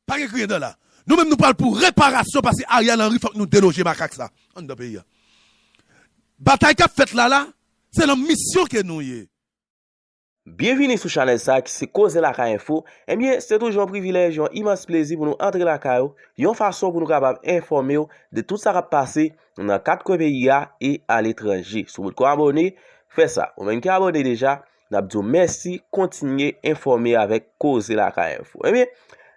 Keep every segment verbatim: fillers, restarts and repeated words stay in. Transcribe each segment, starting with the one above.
Pa gen kriye dan la. Nou menm nou pral pou reparasyon paske Ariel Henry fòk nou deloje makak sa anndan peyi a. Batay k ap fèt la la, se nan misyon ke nou ye. Byenvini sou chanèl sa ki se Koze Lakay Enfo. Ebyen, se toujou yon privilèj, yon imans plezi pou nou antre lakay ou, yon fason pou nou kapab enfòme w de tout sa k ap pase nan kat kwen peyi a e aletranje. Si w potko abòne, fè sa. Ou menm ki abòne deja, n ap di w mèsi, kontinye enfòme avèk Koze Lakay Enfo. Ebyen,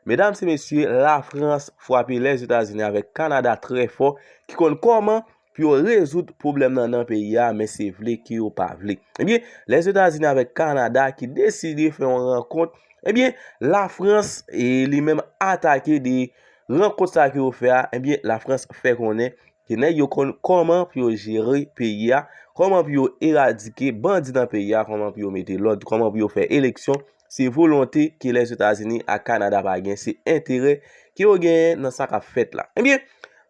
medam e mesye, Lafrans frape Lèzetazini avèk Kanada trè fò, ki konn kòman pou yo rezoud pwoblèm nan nan peyi a, men se vle ke yo pa vle. Ebyen, Lèzetazini avèk Kanada ki deside fè yon rankont, ebyen, Lafrans e li menm atake de rankont sa ke yo fè a, ebyen, Lafrans fè konnen ke nèg yo konn kòman pou yo jere peyi a, kòman pou yo eradike bandi nan peyi a, kòman pou yo mete lòd, kòman pou yo fè eleksyon. Se volonte ke Lèzetazini ak Kanada pa gen, se enterè ke yo genyen nan sa k ap fèt la. Ebyen,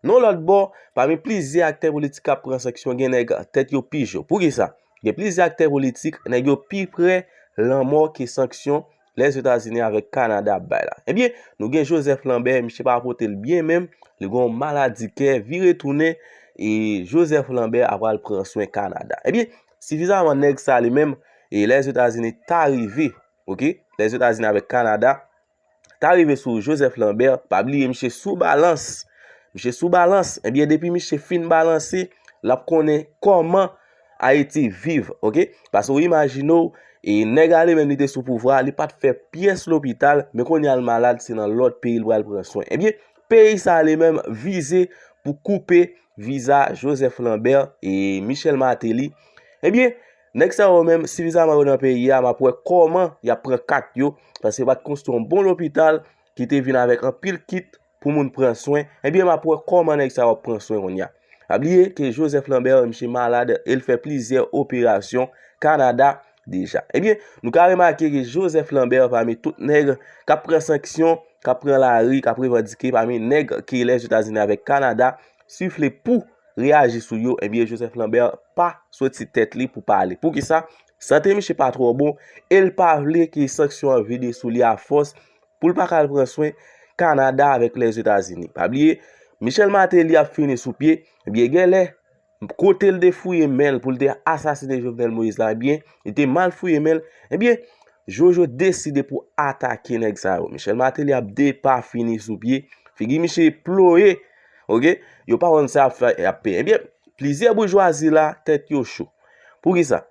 nan yon lòt bò, pami plizyè aktè politik k ap pran sanksyon, gen nèg tèt yo pi cho. Poukisa? Gen plizyè aktè politik, nèg yo pi prè lanmò ke sanksyon Lèzetazini avèk Kanada ap bay la. Ebyen, nou gen Joseph Lambert, misye pa pote l byen menm, li gen yon maladi kè, vire tounen, e Joseph Lambert ap pral pran swen Kanada. Ebyen, sifizaman nèg sa li menm, e Lèzetazini ta rive, oke, Lèzetazini avèk Kanada, ta rive sou Joseph Lambert, pa bliye misye sou balans. Misye sou balans. Ebyen, depi misye fin balanse, l ap konnen kòman Ayiti viv, oke? Paske w imajine w, e nèg la li menm li te sou pouvwa, li pa t fè pyès lopital, men kounye a l malad, se nan lòt peyi l pral pran swen. Ebyen, peyi sa li menm vize pou koupe viza Joseph Lambert e Michel Martelly. Ebyen, nèg sa yo menm, sifizaman yo nan peyi a, m ap wè kòman y ap pran kat yo, paske pa t konstwi yon bon lopital ki te vin avèk anpil kit pou moun pran swen. Ebyen, m ap wè kòman nèg sa yo ap pran swen kounye a. Pa bliye ke Joseph Lambert, misye malad, e l fè plizyè operasyon Kanada deja. Ebyen, nou ka remake ke Joseph Lambert, pami tout nèg k ap pran sanksyon, k ap pran lari, k ap revandike, pami nèg ke Lèzetazini avèk Kanada sifle pou reyaji sou yo, ebyen, Joseph Lambert pa soti tèt li pou pale. Poukisa? Sante misye pa twò bon, e l pa vle ke sanksyon an vide sou li afòs, pou l pa ka al pran swen Kanada avèk Lèzetazini. Pa bliye, Michel Martelly ap fini sou pye, ebyen, genlè, kote l te fouye men l pou l te asasine Jovenel Moïse la, ebyen, li te mal fouye men l, ebyen, Jojo deside pou atake nèg sa yo. Michel Martelly ap depafini sou pye, figi misye ploye, oke? Yo pa konn sa y ap fè, y ap peye. Ebyen, plizyè boujwazi la, tèt yo cho. Poukisa?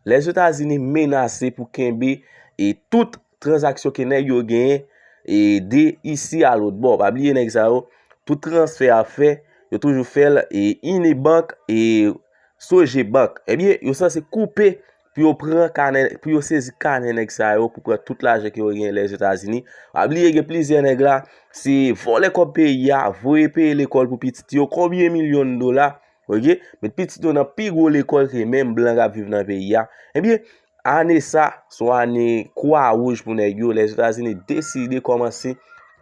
Lèzetazini menase pou kenbe e tout tranzaksyon ke nèg yo genyen e de isi a lòt bò. Pa bliye nèg sa yo, tout transfè y ap fè, yo toujou fè l e Unibank e Sogebank. Ebyen, yo sanse koupe pou yo pran kanè, pou yo sezi kanè nèg sa yo, pou pran tout lajan ke yo genyen Lèzetazini. Pa bliye gen plizyè nèg la, se vòlè kòb peyi a, voye peye lekòl pou pitit yo, konbyen milyon dola, oke? Met pitit yo nan pi gwo lekòl ke menm blan k ap viv nan peyi a. Ebyen, ane sa, se yon ane kwa wouj pou nèg yo. Lèzetazini deside kòmanse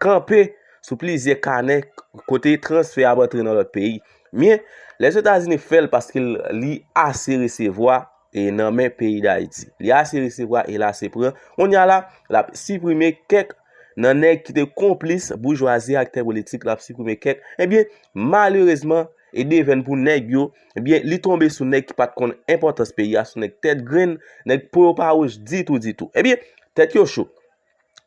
kanpe sou plizyè kanè kote transfè ap antre nan lòt peyi. Men, Lèzetazini fè l paske l, li ase resevwa e nan men peyi Dayiti. Li ase resevwa e l ase pran. Kounye a la, l ap siprime kèk nan nèg ki te konplis boujwazi, aktè politik, l ap siprime kèk. Ebyen, malerezman, e devèn pou nèg yo, ebyen, li tonbe sou nèg ki pa t konn enpòtans peyi a, sou nèg tèt grenn, nèg po yo pa wouj ditou, ditou. Ebyen, tèt yo cho.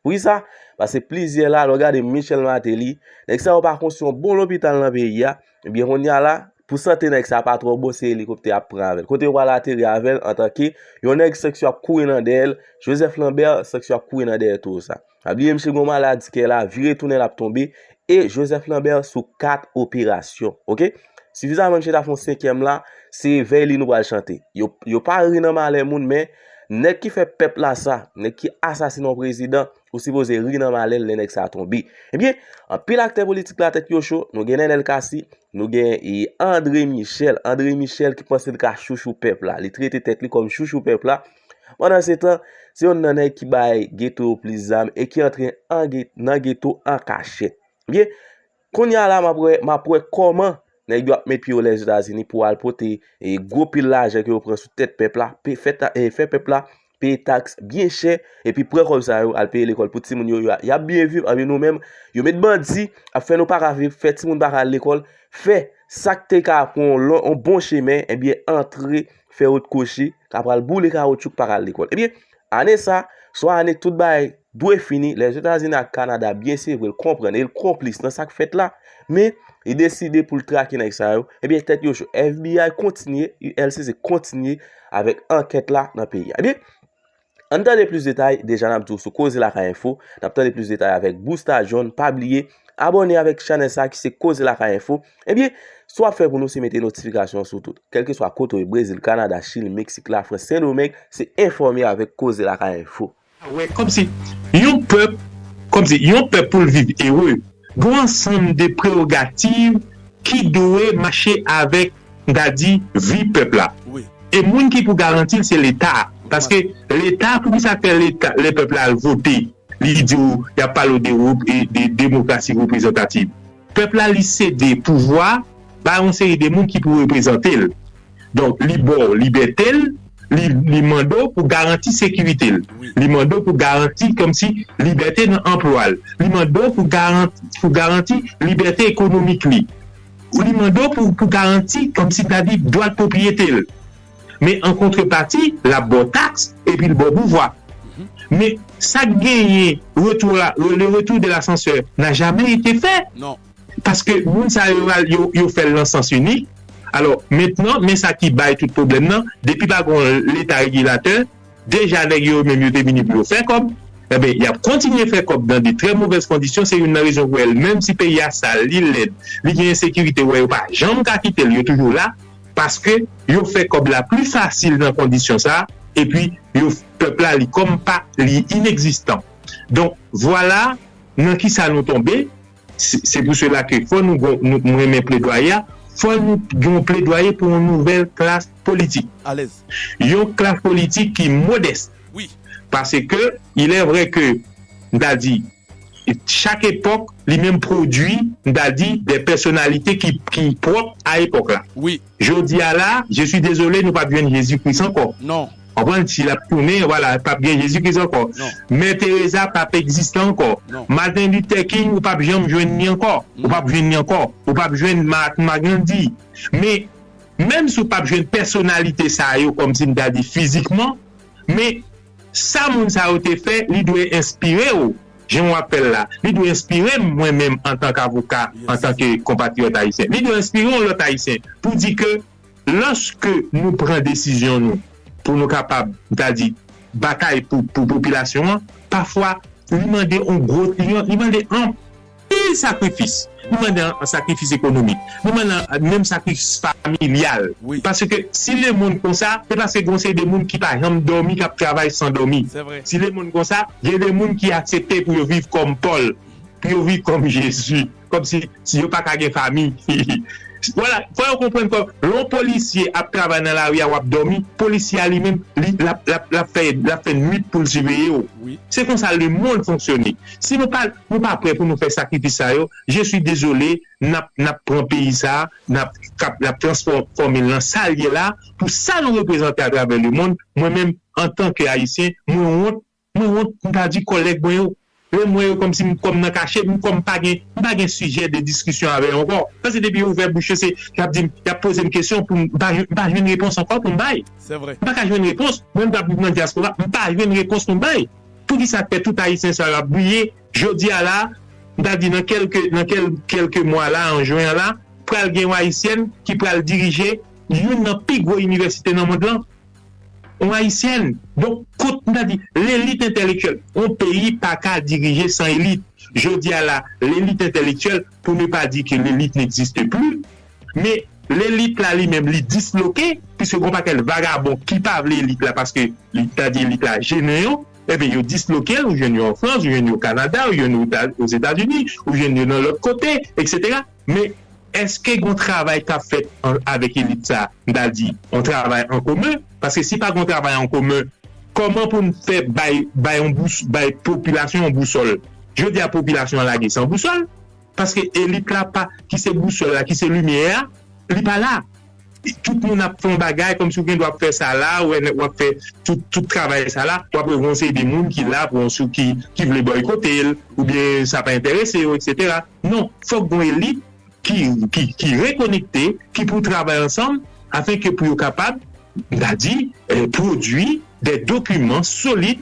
Poukisa? Paske plizyè la, lè w gade Michel Martelly, nèg sa yo pa konstwi yon bon lopital nan peyi a, ebyen, kounye a la, pou sante nèg sa pa twò bon, se elikoptè y ap pran avè l. Kote yo pral ateri avè l antanke yon nèg sanksyon ap kouri nan dèyè l, Joseph Lambert, sanksyon ap kouri nan dèyè tou sa. Pa bliye misye gen yon maladi kè la, vire tounen l ap tonbe, e Joseph Lambert sou kat operasyon, oke? Sifizaman misye ta fè yon senkyèm la, se vèy li nou pral chante. Yo, yo pa ri nan malè moun, men nèg ki fè pèp la sa, nèg ki asasine yon prezidan, ou sipoze ri nan malè l lè nèg sa tonbe. Ebyen, anpil aktè politik la tèt yo cho, nou gen Nenel Cassy, nou gen e André Michel. André Michel ki panse l ka chouchou pèp la. Li trete tèt li kòm chouchou pèp la. Pandansetan, se youn nan nèg ki bay geto yo plis zam e ki antre an ge-, nan geto an kachèt. Ebyen, kounye a la, m ap wè, m ap wè kòman nèg yo ap met pye yo Lèzetazini pou al pote e gwo pil lajan ke yo pran sou tèt pèp la, pe-, fè ta-, e fè pèp la peye taks byen chè, epi pran kòb sa yo al peye lekòl pou timoun yo, y ap byen viv, anben nou menm, yo met bandi ap fè nou pa ka viv, fè timoun pa ka al lekòl, fè sa k te ka pran yon bon chemen, ebyen antre fè wout kwochi, ka pral boule kawotchou k pa ka al lekòl. Ebyen, ane sa, se yon ane tout bagay dwe fini, Lèzetazini ak Kanada byen se vre l konprann e l konplis nan sa k fèt la, men li deside pou l trake nèg sa yo, ebyen tèt yo cho. F B I kontinye, U L C C kontinye avèk ankèt la nan peyi a. Ebyen, ann tande plis detay, deja n ap di w sou Koze Lakay Enfo, n ap tande plis detay avèk Busta John, pa bliye, abòne avèk chanèl sa ki se Koze Lakay Enfo, ebyen, sa w ap fè pou nou se mete notifikasyon sou tout, kèlkeswa kote w ye, Brezil, Kanada, Chili, Meksik, Lafrans, Sendomeng, se enfòme avèk Koze Lakay Enfo. Wè, kòmsi yon pèp, kòmsi yon pèp pou l viv ere, gen yon ansanm de prewogativ ki dwe mache avèk, m ta di, vi pèp la. E moun ki pou garanti l se Leta. Paske Leta, poukisa fè Leta, lè pèp la al vote, li di w, y ap pale w de, de demokrasi reprezantativ? Pèp la, li sede pouvwa ba yon seri de moun ki pou reprezante l. Donk, li ba w libète l, li, li mande w pou garanti sekirite l. Li mande w pou garanti kòmsi libète nan anplwa l. Li mande w pou garanti, pou garanti libète ekonomik li. Li mande w pou, pou garanti kòmsi ta di dwa de pwopriyete l. Men an kontrepati, l ap ba w taks epi l ba w pouvwa. Men sa k genyen, retour la, le retour de l'ascenseur n'a jamais été fait. Paske moun sa yo, yo, yo fè l nan sans inik. Alò, mentnan, men sa ki bay tout pwoblèm nan, depi pa gen yon Leta regilatè, deja nèg yo menm yo te vini pou yo fè kòb. Enben, y ap kontinye fè kòb dans de très mauvaises conditions. Se youn nan rezon pou wè l, menm si peyi a sal, li lèd, li gen ensekirite, ou wè yo pa janm ka kite l, yo toujou la, paske yo fè kòb la pli fasil nan kondisyon sa, epi yo, pèp la, li kòm pa, li inegzistan. Donk, vwala nan kisa nou tonbe. Se pou sela ke fò nou, nou, mwen renmen pledwaye a, fò nou gen yon pledwaye pou yon nouvèl klas politik. Yon klas politik ki modès. Paske, il est vrai que, m ta di, chak epòk, li menm pwodui, m ta di, de pèsonalite ki, ki pwòp a epòk la. Jodi a la, je suis désolé, nou p ap jwenn Jezi Kris ankò. Konprann, si l ap tounen, vwala, p ap gen Jezi Kris ankò. Mè Teresa p ap egziste ankò. Martin Luther King, ou p ap janm jwenn li ankò. Ou p ap jwenn li ankò. Ou p ap jwenn Mahatma Gandhi. Men, menm si w p ap jwenn pèsonalite sa yo, kòmsi m ta di fizikman, men sa moun sa yo te fè, li dwe enspire w. Jan w ap fè l la, li dwe enspire m, mwen menm, antanke avoka, antanke konpatriyòt ayisyen. Li dwe enspire yon lòt ayisyen pou di ke lòske nou pran desizyon nou pou nou kapab, m ta di, batay pou, pou popilasyon an, pafwa, li mande yon gwo, li, li mande anpil sakrifis. Li mande an, an sakrifis ekonomik. Li mande an, menm sakrifis familyal. Paske si lemonn konsa, se paske gen yon seri de moun ki pa janm dòmi, k ap travay san dòmi. Si lemonn konsa, gen de moun ki aksepte pou yo viv kòm Pòl, pou yo viv kòm Jezi, kòmsi, si yo pa ka gen fanmi. Vwala, fò yo konprann ke lè yon polisye ap travay nan lari a, w ap dòmi, polisye a li menm, li, l ap, l ap, l ap fè, l ap fè nwit pou l siveye w. Se konsa lemonn fonksyone. Si nou pa, nou pa prè pou nou fè sakrifis sa yo, je suis désolé, n ap, n ap pran peyi sa, n ap, k ap, n ap transfòme l nan sa l ye la, pou sa nou reprezante atravè lemonn, mwen menm, antanke Ayisyen, mwen wont, mwen wont, m ta di kòlèg mwen yo, lè m wè yo kòmsi m, kòm nan kache, m kòm pa gen, m pa gen sijè de diskisyon avè yo ankò. Paske depi yo ouvè bouch yo, se, y ap di m, y ap poze m kesyon pou m, m pa, m pa jwenn repons ankò pou m bay. M pa ka jwenn repons, mwen m t ap viv nan dyaspora, m pa jwenn repons pou m bay. Poukisa fè tout Ayisyen sa yo ap briye, jodi a la, m ta di nan kèlke, nan kèl, kèlke mwa la, an jen an la, pral gen yon Ayisyèn ki pral dirije youn nan pi gwo inivèsite nan mond lan. Yon Ayisyèn. Donk, kot, m ta di, lelit entèlektyèl. Yon peyi pa ka dirije san elit. Jodi a la, lelit entèlektyèl, pour ne pas dire que l'élite n'existe plus, men lelit la li menm, li disloke, piske gon pakèt vagabon ki pa vle elit la, paske li ta di elit la jennen yo, enben, yo disloke l, ou jwenn yo an Frans, ou jwenn yo Kanada, ou jwenn yo Eta-, Ozetazini, ou jwenn yo nan lòt kote, etsetera. Men, èske gon travay k ap fèt an, avèk elit sa, m ta di, yon travay an komen? Paske si pa gon travay an komen, kòman pou n fè bay, bay yon bous-, bay popilasyon yon bousòl? Jodi a, popilasyon an lage san bousòl, paske elit la pa, ki se bousòl la, ki se limyè a, li pa la. tout moun ap fè yon bagay, kòmsi w gen dwa ap fè sa la, w ap fè tout, tout travay sa la, w ap wè yon seri de moun ki la pou yon sou ki, ki vle bòykote l, oubyen sa pa enterese yo, etsetera. Non, fòk gen yon elit ki, ki, ki rekonekte, ki pou travay ansanm, afenke pou yo kapab, m ta di, eh, pwodui de dokiman solid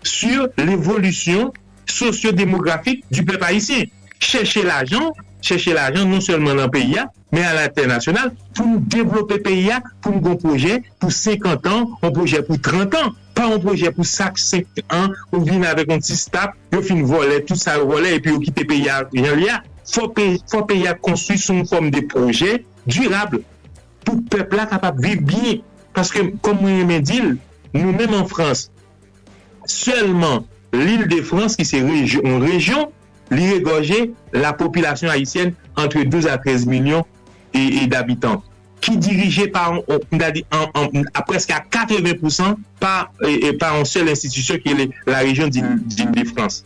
sur l'évolution socio-démographique du peuple haïtien. Chèche lajan, chèche lajan non sèlman nan peyi a, men alentènasyonal, pou nou devlope peyi a, pou nou gen yon pwojè pou senkant an, yon pwojè pou trant an, pa yon pwojè pou sak senk an, ou vin avèk yon ti staf, yo fin vòlè tout sa yo vòlè, epi yo kite peyi a jan l ye a. Fò peyi, fò peyi a konstwi sou yon fòm de pwojè dirab pou pèp la kapab viv byen. Paske, kòm mwen renmen di l, nou menm an Frans, sèlman Lil de Frans, ki se rejyon, yon rejyon, li regòje la popilasyon ayisyèn antre douz a trèz milyon e, e dabitan, ki dirije pa, on, on, m ta di, an, an, a prèske a katreven pousan pa, e, e, pa yon sèl enstitisyon ki rele la Région d'Île, d'Île de France.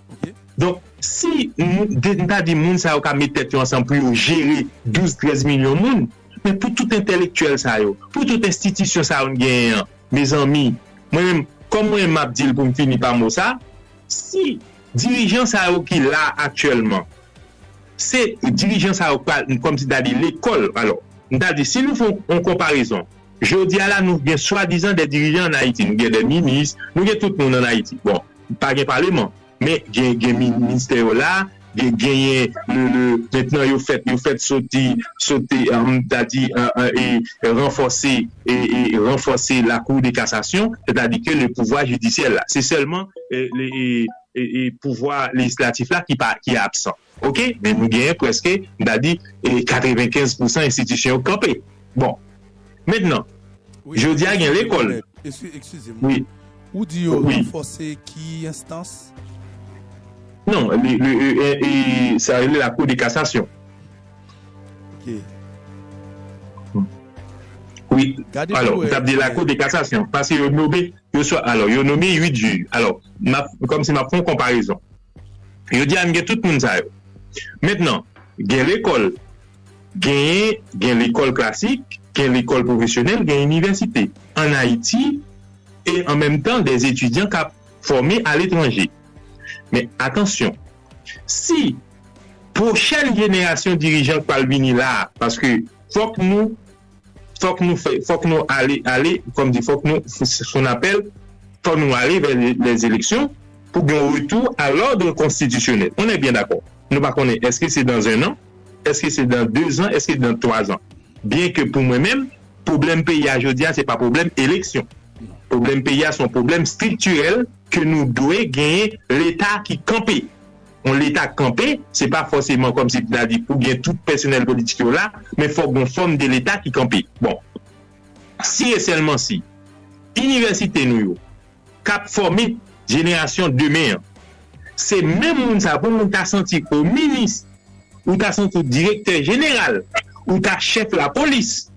Donk, si nou, de, m ta di moun sa yo ka met tèt yo ansanm pou yo jere douz, trèz milyon moun, men pou tout entèlektyèl sa yo, pou tout enstitisyon sa yo n genyen an, mezanmi, mwen menm, kòm mwen menm m ap di l pou m fini pa mo sa, si dirijan sa yo ki la aktyèlman, se dirijan sa yo k pral, kòmsi ta di lekòl, alò, m ta di, si nou fè yon, yon konparezon, jodi a la, nou gen swadizan de dirijan ann Ayiti, nou gen de minis, nou gen tout moun ann Ayiti. Bon, pa gen paleman, men gen, gen mi-, ministè yo la, gen, genyen le, le, mentnan yo fèt, yo fèt soti, soti, eh, m ta di, eh, eh, e ranfòse, e, e ranfòse la Cour de cassation, sètadi ke le pouvwa jidisyè la. Se sèlman, eh, le, e, e, e pouvwa lejislatif la ki pa, ki absan. Oke? Men nou genyen prèske, m ta di, e katrevenkenz pousan enstitisyon yo kanpe. Bon. Mentnan, jodi a gen lekòl. Eskize m. Wi. Ou di yo ranfòse ki enstans? Non, le, le, e, e, e, sa rele la Cour de cassation. Ok. Wi. Alò, m t ap di la Cour de cassation, paske yo nome, yo swa, alò, yo nome uit jij. Alò, m ap, kòmsi m ap fè yon konparezon. Yo di a m gen tout moun sa yo. Mentnan, gen lekòl, gen, gen lekòl klasik, gen lekòl pwofesyonèl, gen inivèsite. Ann Ayiti, e an menm tan, des étudiants k ap fòme aletranje. Men atansyon, si pwochèn jenerasyon dirijan k pral vini la a, paske fòk nou, fòk nou fè, fòk nou ale, ale, kòm di, fòk nou, s-, s-, son apèl, fòk nou ale vè le, les élections pou gen yon retou a lòd konstitisyonèl. On est bien d'accord. Nou pa konnen èske se dans un an, èske se dans deux ans, èske dans trois ans. Byen ke pou mwen menm, pwoblèm peyi a jodi a, se pa pwoblèm eleksyon. Pwoblèm peyi a, se yon pwoblèm estriktirèl ke nou dwe genyen Leta ki kanpe. Yon Leta kanpe, se pa fòseman kòmsi ta di pou gen tout pèsonèl politik yo la, men fòk gen yon fòm de Leta ki kanpe. Bon, si e sèlman si inivèsite nou yo k ap fòme jenerasyon demen an, se menm moun sa, pou moun ta santi ke w minis, ou ta santi w direktè jeneral, ou ta chèf lapolis,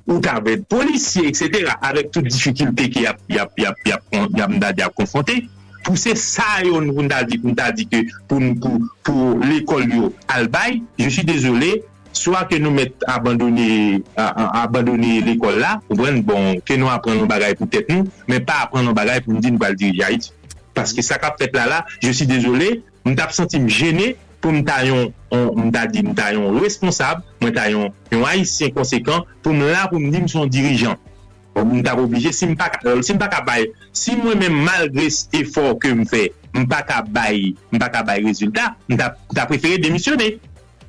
ou ta vèd polisye, etsetera, avèk tout difikilte ke y ap, y ap, y ap, y ap, y ap, y ap konfwonte, pou se sa yo, pou n ta di, pou n ta di ke pou, pou, pou lekòl yo al bay, je suis désolé, swa ke nou mèt abandone, a, a, abandone lekòl la, konprann, bon, ke nou aprann yon bagay pou tèt nou, men pa aprann yon bagay pou n di nou pral dirije Ayiti. Paske sa k ap fèt la la, je suis désolé, m t ap santi m jene pou m ta yon, yon, m ta di, m ta yon responsab, mwen ta yon, yon Ayisyen konsekan, pou m la pou m di m se yon dirijan. Bon, m t ap oblije, si m pa ka, si m pa ka bay, si mwen menm, malgre efò ke m fè, m pa ka bay, m pa ka bay rezilta, m ta, m ta prefere demisyone.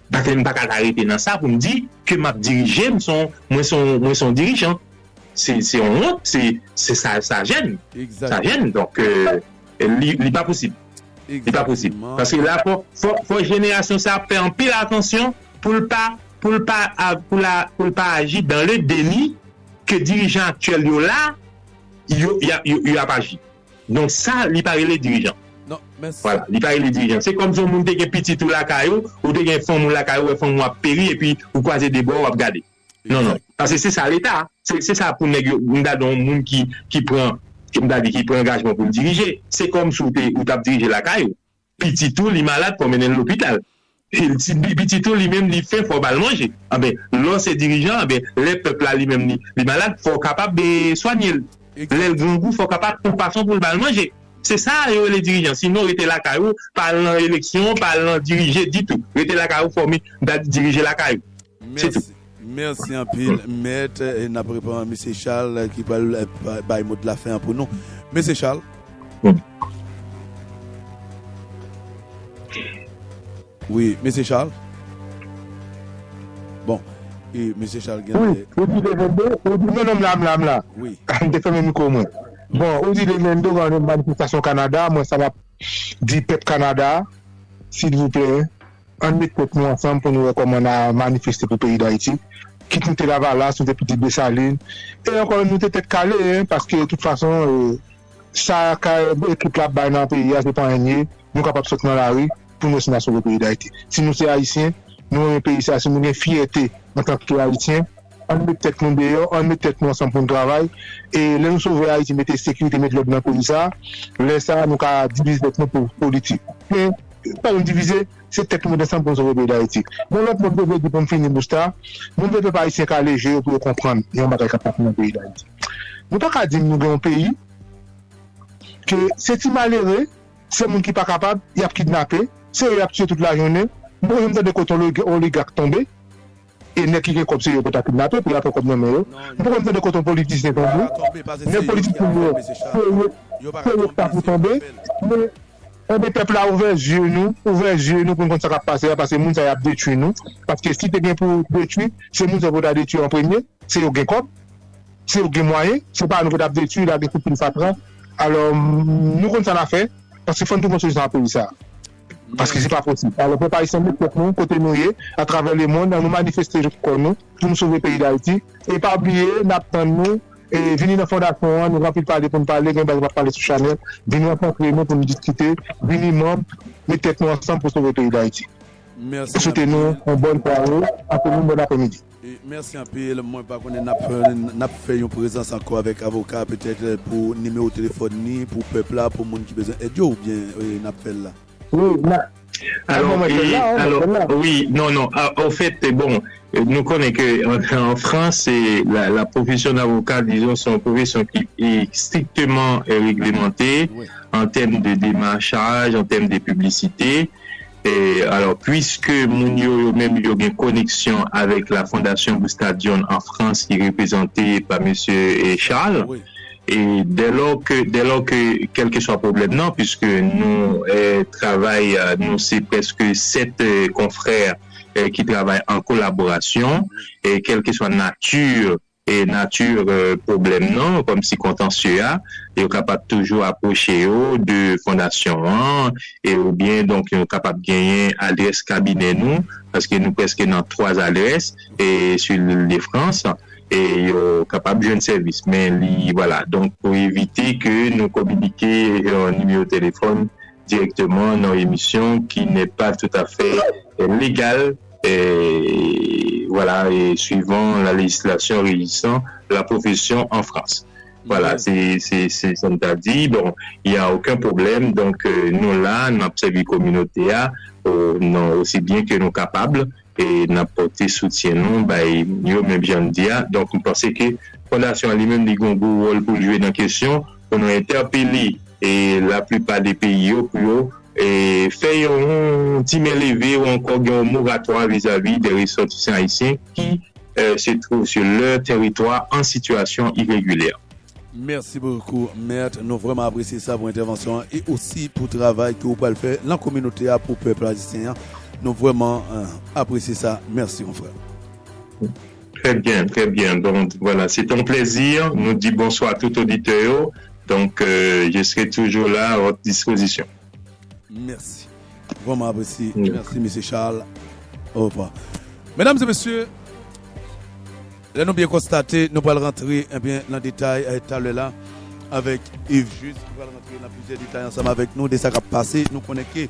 Paske m pa ka ta rete nan sa pou m di ke m ap dirije, m se yon, mwen se yon, mwen se yon dirijan. Se, se yon wont, se, se sa, sa jèn. Sa jèn. Donk, euh, li, li pa posib. Li pa posib. Paske la, fò, fò, fò jenerasyon sa fè anpil atansyon pou l pa, pou l pa, a, pou la, pou l pa aji dans le déni ke dirijan aktyèl yo la, yo, y ap, yo, y ap aji. Donk sa, li pa rele dirijan. Vwala, li pa rele dirijan. Se kòm si yon moun te gen pitit ou lakay ou, ou te gen fanm ou lakay ou, wè fanm ou ap peri, epi ou kwaze de bra, w ap gade. Non, non. Paske se sa Leta. Se, se sa pou nèg yo, m ta di yon moun ki, ki pran, ki m ta di ki pran angajman pou l dirije. Se kòm si w te, ou t ap dirije lakay ou. Pitit ou, li malad, fò w mennen l lopital. Pitit ou li menm li fen, fò w ba l manje. Anben, lè w se dirijan, anben, lè pèp la li menm li, li malad, fò w kapab swanye l. Lè l grangou, fò w kapab twouve fason pou l ba l manje. Se sa yo rele dirijan. Sinon, rete lakay ou, pa al nan eleksyon, pa al nan dirije ditou. Rete lakay ou, fòme, dirije lakay ou. Se tou. Mèsi anpil, mèt. N ap reprann Mesye Charles ki pral bay mo de la fen an pou nou. Mesye Charles. Wi, Mesye Charles. Bon, e Mesye Charles gen. Wi, ou di de vennde, ou di non, non, m la, m la, m la. Wi. M te fèmen mikwo mwen. Bon, ou di de vennde, gen manifestasyon Kanada, mwen sa m ap di pèp Kanada, silvouplè, ann met tèt nou ansanm pou nou wè kòman n a manifeste pou peyi Dayiti. Kit nou te Lavalas, nou te pitit Desalin, e ankò nou te tèt kale, en, paske tout fason, e, sa ka ekip la ap bay nan peyi a, se pa anyen, nou kapab sot nan lari pou nou wè si n a sove peyi Dayiti. Si nou se Ayisyen, nou renmen peyi sa, si nou gen fyète antanke Ayisyen, ann met tèt nou deyò, ann met tèt nou ansanm pou n travay. E lè nou sove Ayiti, mete sekirite, met lòd nan peyi sa, lè sa a, nou ka divize tèt nou pou politik. Men, pa nou divize, se tèt nou met ansanm pou n sove peyi Dayiti. Bon, lòt mo m te vle di pou m fini, Busta, mwen vle pèp ayisyen kale je yo pou yo konprann yon bagay k ap pase nan peyi Dayiti. Nou pa ka di m nou gen yon peyi ke se ti malere, se moun ki pa kapab, y ap kidnape, se yo y ap tiye tout lajounen. M poko janm tande kote yon oligak tonbe, e nèg ki gen kòb se yo pou ta kidnape, pou y ap pran kòb nan men yo. M poko janm tande kote yon politisyen tonbe. Nèg politik pou yo, se yo, se yo k ta pou tonbe. Men, enben, pèp la, ouvè zye nou, ouvè zye nou pou n konn sa k ap pase a, paske moun sa y ap detwi nou. Paske si te gen pou detwi, se moun sa yo pou ta detwi an premye. Se yo gen kòb, se yo gen mwayen, se pa nou ki t ap detwi, lage kout pil fatra. Alò, nou konn sa n a fè, paske fò n tou konn solisyon a peyi sa a. Paske se pa posib. Alò, pèp ayisyen, met tèt nou kote nou ye, atravè lemonn, ann nou manifeste kò nou pou nou sove peyi Dayiti. E pa bliye, n ap tann nou, e vini nan fondasyon an, nou gen anpil pale pou n pale, gen bagay pou n ap pale sou chanèl, vini rankontre nou pou n diskite, vini manm, met tèt nou ansanm pou sove peyi Dayiti. Mèsi anpil. Mwen swete nou yon bòn sware, anpil yon bòn aprèmidi. E mèsi anpil. Mwen pa konnen n ap, n ap fè yon prezans ankò avèk avoka, petèt pou nimewo telefòn li, pou pèp la, pou moun ki bezwen èd yo, oubyen e, n ap fè l la? Wi, n a. Alò, e, alò, wi, non, non. Anfèt, bon, nou konnen ke an, an Frans, la, la profession d'avocat, disons, c'est une profession qui est strictement euh, réglementée en termes de démarchage, en termes de publicité. E, alò, puiske moun yo, yo menm, yo gen koneksyon avèk la Fondation Busta John an Frans, ki reprezante pa mesye e, Charles, e dèlò ke, dèlò ke, kèlkeswa pwoblèm nan, puiske nou e, travay, e, nou se prèske sèt e, konfrè e, ki travay an kolaborasyon, e kèlkeswa nati e nati e, pwoblèm nan, kòmsi kontansye a, yo kapab toujou apwoche yo de fondasyon an, e oubyen donk yo kapab genyen adrès kabinè nou, paske nou prèske nan twa adrès e sou lil de Frans, e yo kapab jwenn sèvis. Men li, vwala, donk pou evite ke nou kominike yon nimewo telefòn direkteman nan emisyon ki n'est pas tout à fait légal, e, voilà, et suivant la législation régissant la profession en France. Voilà, c'est c'est c'est ça nous a dit. Bon, il n'y a aucun problème. Donc, euh, nous là, nous avons servi communauté, à, au, non, aussi bien que nous capables. E n ap pote soutyen nou bay yo menm jan n di a. Donk, m panse ke fondasyon an li menm li gen yon gwo wòl pou l jwe nan kesyon pou nou entèpele e laplipa de peyi yo pou yo e fè yon ti men leve ou ankò gen yon moratwa vizavi de resòtisan ayisyen ki e, se twouve sur leur territoire en situation irrégulière. Mèsi bokou, Mèt. Nou vrèman apresye sa pou entèvansyon an e osi pou travay ke ou pral fè nan kominote a pou pèp ayisyen an. Nou vrèman e, apresye sa. Mèsi, mon frè. Très bien, très bien. Donc voilà, c'est un plaisir. Nous dit bonsoir à tout auditeur. Donc euh, je serai toujours là à votre disposition. Mèsi. Vrèman apresye. Mèsi, mesye Charles. Orevwa. Medam e mesye, lè nou byen konstate, nou pral rantre ebyen nan detay e, talè la avèk Yves Juste, ki pral rantre nan plizyè detay ansanm avèk nou de sa k ap pase. Nou konnen ke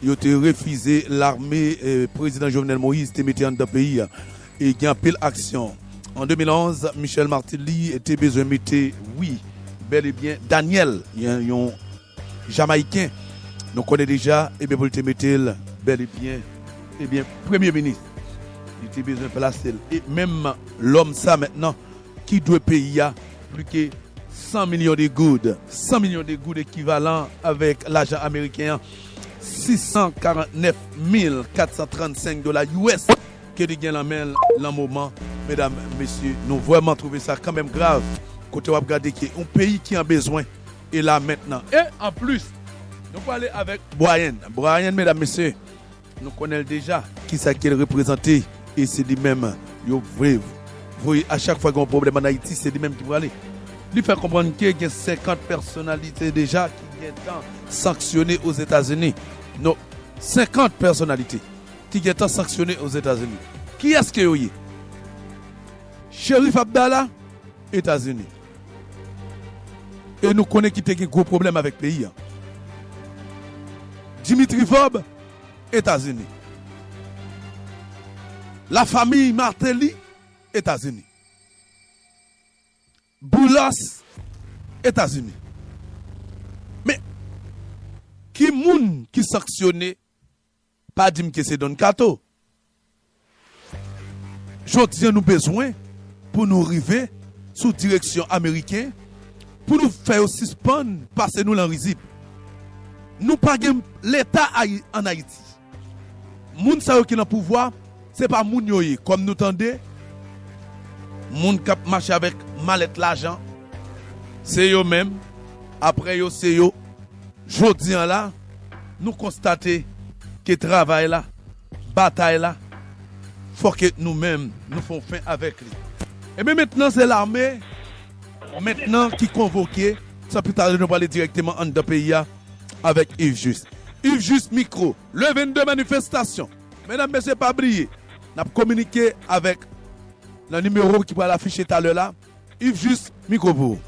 yo te refize lame e, prezidan Jovenel Moïse te mete anndan peyi a. E gen anpil aksyon. An de mil onz, Michel Martelly te bezwen mete, wi, bèl e byen, Daniel, yon, yon Jamayiken, nou konnen deja, ebyen pou l te mete l bèl e byen Ebyen, premye minis, li te bezwen plase l. E menm lòm sa mentnan ki dwe peyi a plis ke san milyon de goud. San milyon de goud ekivalan avèk lajan ameriken an, sis san karant nèf mil kat san trannsenk dola U S ke li gen nan men l nan moman. Medam, mesye, nou vrèman twouve sa kanmenm grav. Kote w ap gade ke yon peyi ki an bezwen, e la mentnan. E anplis, nou prale avèk Bryan. Bryan, medam, mesye, nou konnen l deja, kisa ke l reprezante, e se li menm yo vle voye a chak fwa gen yon pwoblèm ann Ayiti, se li menm ki prale. Li fè konprann ke gen senkant pèsonalite deja ki gentan sanksyone Ozetazini. Non, senkant pèsonalite ki gentan sanksyone Ozetazini. Kiyès ke yo ye? Cherif Abdallah, Etazini. E nou konnen ki te gen gwo pwoblèm avèk peyi a. Dimitri Vorbe, Etazini. Lafanmi Martelly, Etazini. Boulos, Etazini. Men, ki moun ki sanksyone? Pa di m ke se Don Kato. Jodi a, nou bezwen pou nou rive sou direksyon ameriken, pou nou fè yo sispann pase nou lan rizib. Nou pa gen Leta Ayi-, ann Ayiti. Moun sa yo ki nan pouvwa, se pa moun yo ye. Kòm nou tande, moun k ap mache avèk malèt lajan, se yo menm. Apre yo, se yo. Jodi a la, nou konstate ke travay la, batay la, fòk nou menm, nou fè yon fen avèk li. Ebyen, mentnan, se lame, mentnan, ki konvoke, san pli tade, nou prale dirèkteman anndan peyi a avèk Yves Juste. Yves Juste, mikwo. Le vennde, manifestasyon. Medam, mesye, pa bliye, n ap kominike avèk nan nimewo ki pral afiche talè la. Yves Juste, mikwo pou ou.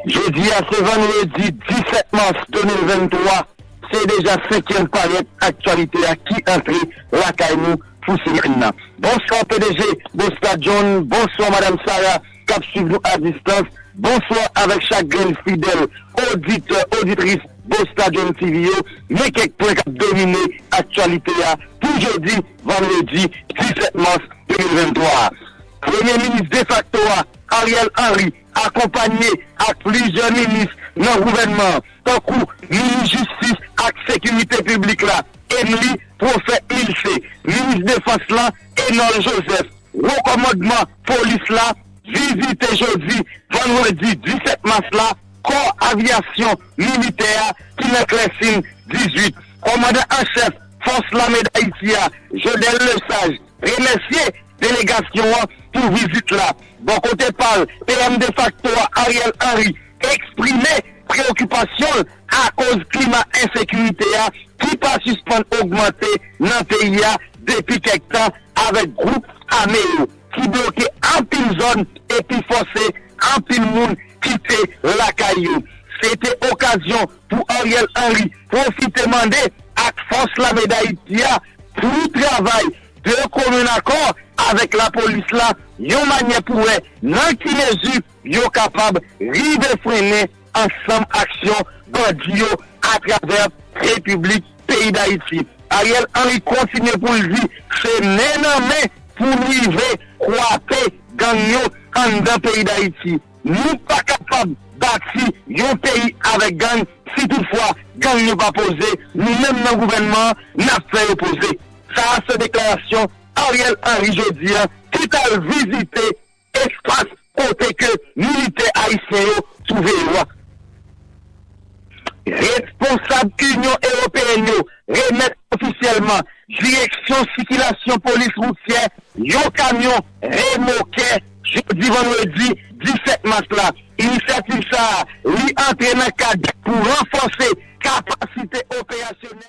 Jodi a, se vandredi disèt mas de mil venntwa, se deja senkyèm panyèt aktyalite a ki antre lakay nou pou semèn nan. Bonswa, P D G Bosta John, bonswa, Madam Sarah, k ap swiv nou a distans. Bonswa avèk chak grenn fidèl oditè, oditris Bosta John T V yo. Men kèk pwen k ap domine aktyalite a pou jodi, vandredi disèt mas de mil venntwa a. Premye minis defakto a, Ariel Henry, akonpanye ak plizyè minis nan gouvènman an, tankou minis jistis ak sekirite piblik la, Emely Prophète Milcé, minis defans lan, Enol Joseph, wo kòmandman polis la vizite jodi, vandredi disèt mas la, kò avyasyon militè a ki nan Klèsin dizuit. Kòmandan an chèf Fòs Lame Dayiti a, Jodel Lesage, remèsye delegasyon an pou vizit la. Bò kote pa l, P M defakto a, Ariel Henry, eksprime preyokipasyon l akoz klima ensekirite a ki pa sispann ogmante nan peyi a depi kèk tan, avèk gwoup ame yo ki bloke anpil zòn epi fòse anpil moun kite lakay yo. Se te okazyon pou Ariel Henry pwofite mande ak Fòs Lame Dayiti a pou travay de komin akò avèk lapolis la, yon manyè pou wè nan ki mezi yo kapab rive frennen ansanm aksyon bandi yo atravè Repiblik peyi Dayiti. Ariel Henry kontinye pou l di, se men nan men pou n rive kwape gang yo anndan peyi Dayiti. Nou pa kapab bati yon peyi avèk gang si toutfwa gang yo pa poze. Nou menm nan gouvènman an, n ap fè yo poze. Sa a se deklarasyon Ariel Henry jodi a, ki t al vizite espas kote ke militè ayisyen yo twouve yo a. Responsab Inyon Ewopeyèn yo remèt ofisyèlman direksyon sikilasyon polis woutyè yon kamyon remokè jodi vandredi disèt mas la. Inisyativ sa a, li antre nan kad pou ranfòse kapasite operasyonèl.